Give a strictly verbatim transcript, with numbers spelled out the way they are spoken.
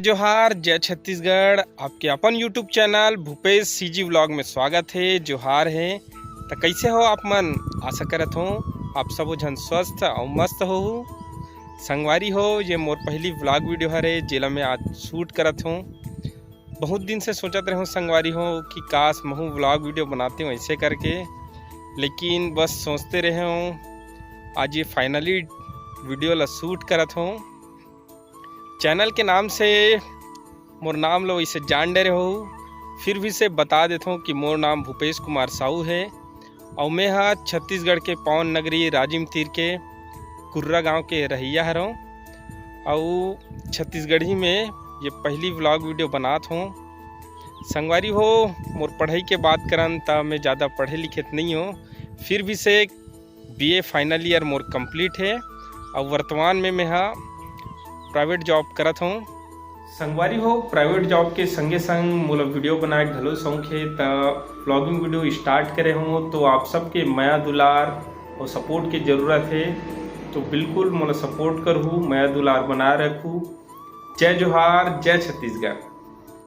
जोहार, जय छत्तीसगढ़। आपके अपन YouTube channel Bhupesh CG vlog में स्वागत हे। जोहार हे। त कैसे हो आप मन? आशा करत हो आप सबो झन स्वस्थ अउ मस्त हो। संगवारी हो, ये मोर पहली व्लॉग वीडियो हरे, जेला मैं आज शूट करत हूँ। बहुत दिन से सोचत रहूँ संगवारी हो कि काश महू व्लॉग वीडियो बनाते हूँ ऐसे करके, लेकिन बस सोचते रहे हूँ। आज ये फाइनली वीडियो ला शूट करत हूँ। चैनल के नाम से मोर नाम लो इसे जान डरे हो, फिर भी से बता देत हूँ कि मोर नाम भूपेश कुमार साहू है। अउ मैं हा छत्तीसगढ़ के पावन नगरी राजिम तीर के कुर्रा गांव के रहइया हरौं। अउ छत्तीसगढ़ी में ये पहली व्लॉग वीडियो बनात हूँ। संगवारी हो, मोर पढ़ाई के बात करन त मैं ज़्यादा पढ़े लिखे त नहीं हूँ, फिर भी से BA final year more complete हे। अउ वर्तमान में मैं हा प्राइवेट जॉब करत हूँ। संगवारी हो, प्राइवेट जॉब के संगे संग मोला वीडियो बनाए के घलो शौक हे, त व्लॉगिंग वीडियो स्टार्ट करे हूँ। तो आप सबके मया दुलार और सपोर्ट के जरूरत हे, तो बिल्कुल मोला सपोर्ट करहू, मया दुलार बनाए रखू। जय जोहार, जय छत्तीसगढ़।